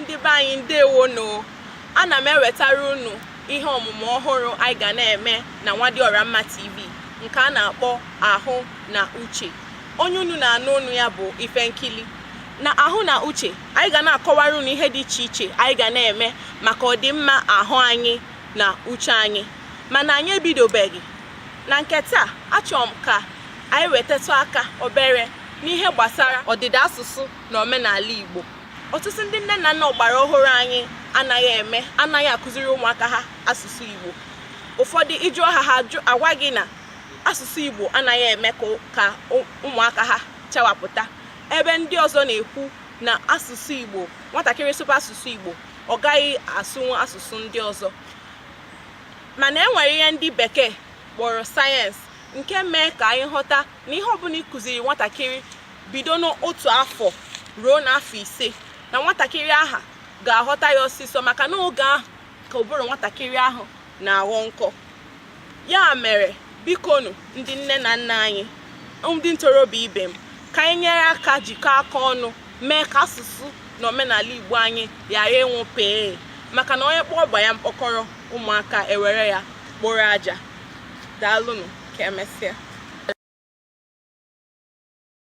Ndị be anyị, ndewonụ. Ana m ewetara unu ihe ọmụmụ ọhụrụ anyị ga na-eme na Nwadiọramma TV, nke a na-akpọ Ahụ na Uche. Onye unu na-anụ ọnụ ya bụ Ife Nkili. Na Ahụ na Uche, anyị ga na-akọwara unu ihe dị iche iche anyị ga na-eme maka ọdịmma ahụ anyị na uche anyị. Mana anyị ebidobeghị na nke taa. Achọrọ m ka anyị wetatụ aka obere n'ihe gbasara ọdịda asụsụ na omenala Igbo. Ọtụtụ ndị nne na nna ọgbara ọhụrụ anyị anaghị eme, anaghị akụziri ụmụaka ha asụsụ Igbo. Ụfọdụ, ịjụọ ha, ha agwa gị na asụsụ Igbo anaghị eme ka ụmụaka ha chawapụta, ebe ndị ọzọ na-ekwu na asụsụ Igbo, nwatakịrị sụba asụsụ Igbo, ọ gaghị asụnwu asụsụ ndị ọzọ. Mana e nwere ihe ndị bekee kpọrọ sayensị nke mee ka anyị ghọta na ihe ọbụla ị kụziri nwatakịrị bido n'otu afọ ruo n'afọ 5, na nwatakịrị ahụ ga-aghọta ya ọsịsọ, maka na oge ahụ ka ụbụrụ nwatakịrị ahụ na-aghọ nkọ. Ya mere, bikonu, ndị nne na nna anyị, ndị ntorobịa ibe m, ka anyị nyere aka, jikọọ aka ọnụ mee ka asụsụ na omenala Igbo anyị ghara ịnwụ pee, maka na onye kpọọ ọgba ya mkpọkọrọ, ụmụaka ewere ya kpụrụ aja. Daalụnụ, ka emesịa.